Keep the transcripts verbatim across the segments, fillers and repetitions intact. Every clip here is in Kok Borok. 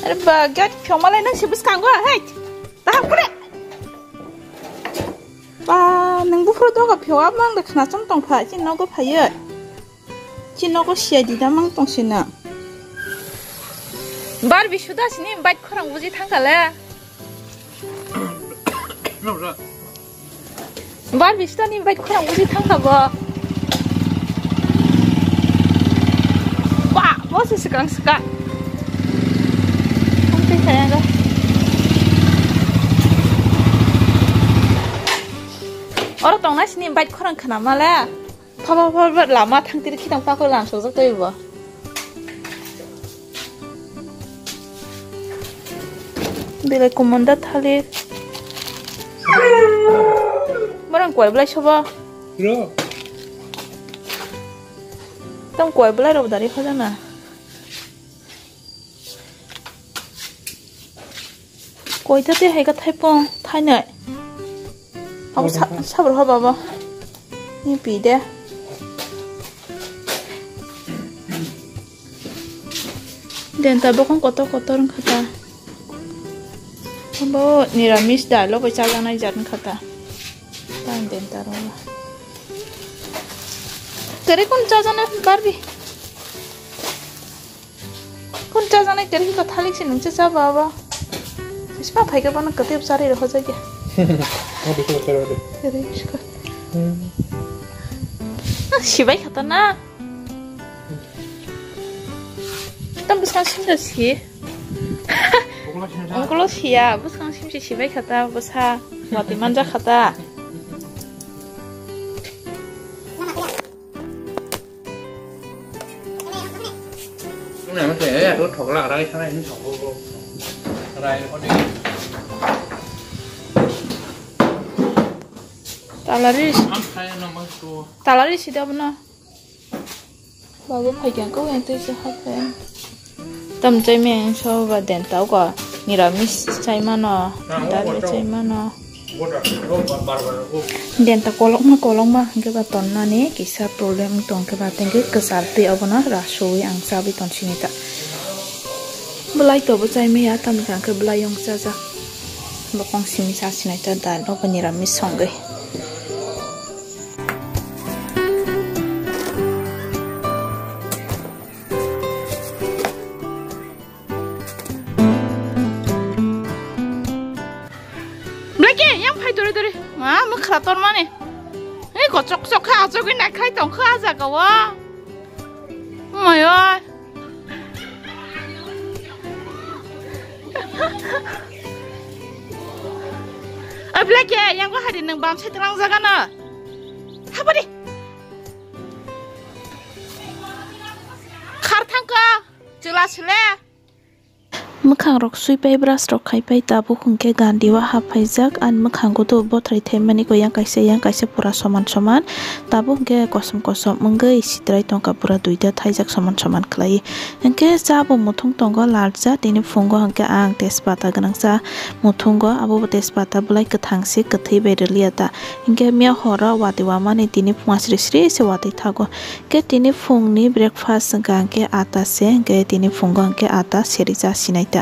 Are ba, gate phiyok malai nang se bwskango, hei. Taham kore. Ba, nang buphuru doga phiyok, abo nang da khna chong tong pha, chini nogo phaiyo. Chini nogo C I D da mang tong sina. Barbie suda sini bike khorang buji thangkha le. Barbie suda ni bike khorang buji thangkha bo. Ba, bo se swkang swkang. Ang twi khayango. Oro tongnai sini bike khorang khna male. Pha, pha, pha, pha, lama thangtiri khitang pakoi lam sojak toi bo. Belai komon da thali. Borang koi belai sobo. Bro. Tong koi belai rok dari hojana. Koita tei hai khe thaipung, thainwi. Abo sa-, sabor ho baba. Ni pi de. Denta bokong kotor kotor wngkha ta. Abo niramis dal o bai chajaknai jat wngkha ta. Tang denta rw. Kwrwi kunu chajaknai Barbie? Kun chajaknai kwrwi kha thalik se nung se cha ba ba. Isma phai khe bono kwtwi bwcharwi rw hojai khe. Adi khe bwcharwi rw. Kwrwi isko. Hmm. Ah, sibai kha ta na. Tam bwskang sim da si. Ongkolo siya, bwskang sim se sibai kha ta bwsa. Wati manja kha ta. Talari, talari sida bono. Babu phai kha ko yang tei se haphe. Tam chai me so ba den tau ko. Niramis chai mano, dal chai mano. Denta kolokma kolokma hwnkhe ba tonnani kisa problem tong khe ba tengkhe kwchar twi abono rasui ang chabwi tonsini ta. Bwlai tobo chai maya tamni hwnkhe bwlai yong chajak. Bokong simi sa sinai ta dal obo niramis songwi. Blake, yang phai dori dori. Ma, mwkhra tormani. Ei, kochok chok kha, achogwi nai khai tong kha, a jaga o. Mai oi. Oi, Blake, yang go hari nang bam sai tlang jaga na. Habari. Khar thang kha. Chwla sile. Mwkhang rok sui pai, brush rok khai pai, tabuk hwnkhe gandi o hap phaijak, ani mwkhango do bothrai thaimani ko yang kaisa, yang kaisa pura soman soman, tabuk hwnkhe kosom kosom wngwi sitrai tongkha, pura duita thaijak soman soman khlaiwi. Hwnkhe cha bo muthung tongo lal cha, tini phungo hwnkhe ang tejpata gwnang cha muthungo, abo bo tejpata bwlai kwthang se, kwthwi bai rwliya ta. Hwnkhe miya horo watwi wamani tini phunga sri sri se watwi thago. Hwnkhe tini phungni breakfast hwnkha hwnkhe ata se, hwnkhe tini phungo hwnkhe ata seri cha sinai ta.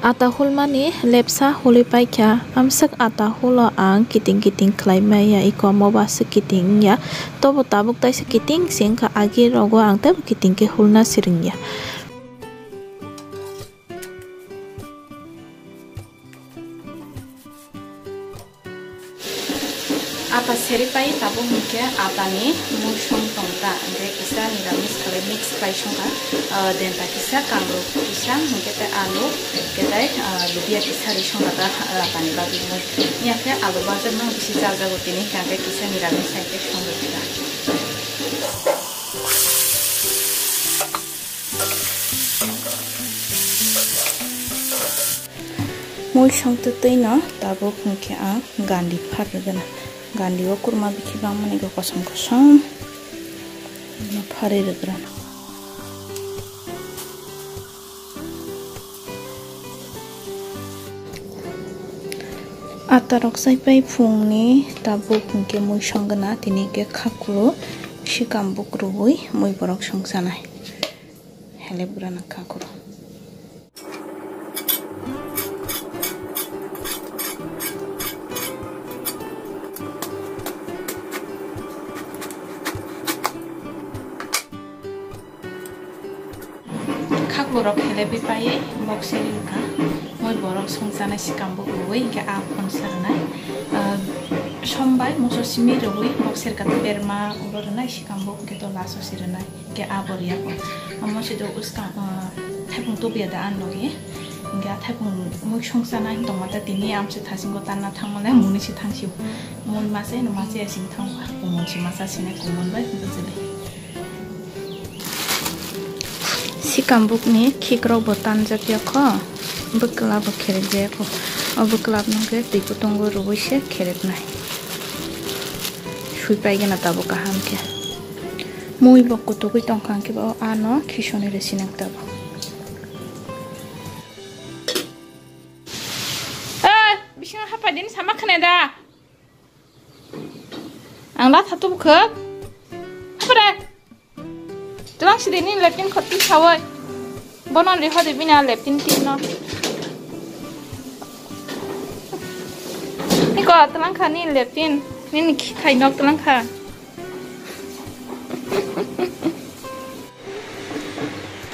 Ata hulmani lepsa hului paikha, amswk ata hulo ang kiting kiting khlai maya, iko moba aswk kiting wngya, tobo tabuk taisa kiting se wngkha, agi rogo ang teibo kiting khe hulna swrwngya. Ata seri pai tabuk hinkhe atani mui song tong ta, hinkhe kisa niramis khalai mix khlai songkha, ah, denta kisa kangrok kisa hinkhe tei alu hinkhe tei, ah, lubia kisa ri songkha ta, ah, atani bagwi mui. Hinkhe alu bajar no bisi chajago tini hinkhe kisa niramis hai khe songwi ta. Mui songtwi twi no tabuk hinkhe ang gandi phar rwgwna. Gandi o kurma bikhi bangmani khe kosom kosom no pharwi rwgwna. Ata rok chaipai phungni tabuk hinkhe mui songwna tini hinkhe khaklo sikam buk rwui mui borok songchanai. Helep grana kha khoro. Khaklo rok helep pai bok seri kha. Moi borok songchanai sikam buk rwui hinkhe a phone sernai. Ah, sombai moso simi rwui bok serkha berma ulo rwnai sikam buk hinkhe to laso si rwnai. Ke abor ya ko. Amo se do uskang, ah, thaipung tubiya da an logi. Ga thaipung mui songsa na tong mata tini am se thasingo tanna thangmale muni se thangsio. Mun mase no mase asing thang ba. Kumun se masa sine kumun bai bujili. Sikambuk ni khikrok bo tanjak ya kho. Bwkla bo kherek jaya kho. O bwkla no ke twi kutung o rwui se kherek nai. Sui pai gana tabuk kaham khe. Mui bo kutugwi tongkha, hwnkhe bo ano khisoni rw sinang tabuk. Eh, bisingo hapai dini sama khna da. Ang da thatu bukhe. Hapare. Twlang sidi ni lepin khoti sawai. Bono le hodi bini a leptin tin no. Niko twlang kha ni leptin. Nini khai nok twlang kha.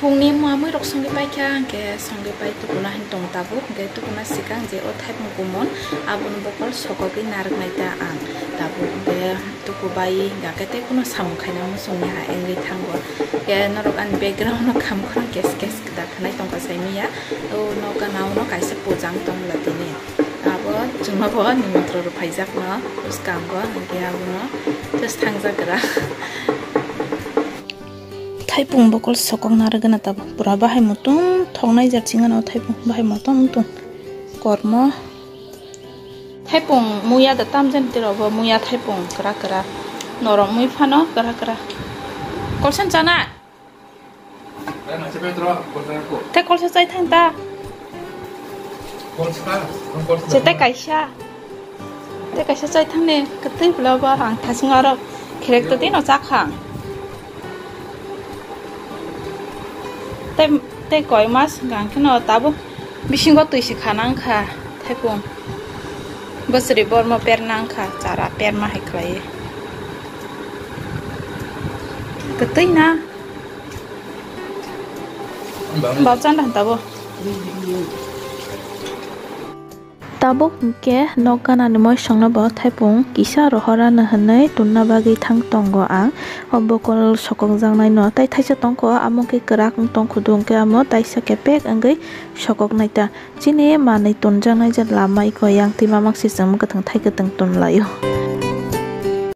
Phungni mamui rok songwi paikha, hwnkhe songwi pai tukuna hin tong tabuk, hwnkhe tukuna swkang je o thaipung kumon, aboni bokol sokogwi narwknai ta ang. Tabuk hwnkhe tukubai hwnkhe tei kuno samung khaina muchungya wngwi thango. Hwnkhe norok ani background no khamkhorang kes kes kwtal khwnai tongkha saimanya. O nokha nauno kaisa pujang tongla tini. Abo chwngno bo nimantron rw phaijakno bwskango, hwnkhe abono just thangjak gra. Thaipung bokol sokok narwgwna tabuk pura bahai mutung thoknai jar chingano thaipung bahai mutung mutung kormo. Thaipung muya da tamjani tirobo muya thaipung kwrak kwrak. Norok mui phano kwrak kwrak. Kolsen chana? Tei kolsa chai thang ta. Kolsa, ang kolsa. Se tei kaisa. Tei kaisa chai thang ni, kwtwi bwla ba ang thasing aro kherek to tino chakha. Tei, tei koi mas gang kheno tabuk bisingo twi se kha nang kha thaipung. Bwswri bormo per nang kha, chara perma hai khlai. Kwtwi na. Bauchan da tabo. Tabuk hwnkhe nok ganani moisongno bo thaipung kisa rohorano hwnwi tunna bagwi thang tongo ang. O bokol sokokjaknaino tei thaisa tongkho, amo khe kwrak wng tongkhudu hwnkhe amo taisa khe pek wngwi sokoknai ta. Chini manwi tonjaknai je lama iko yang twi mamak se chwng mwkhwtwng thai kwtwng tonlaio.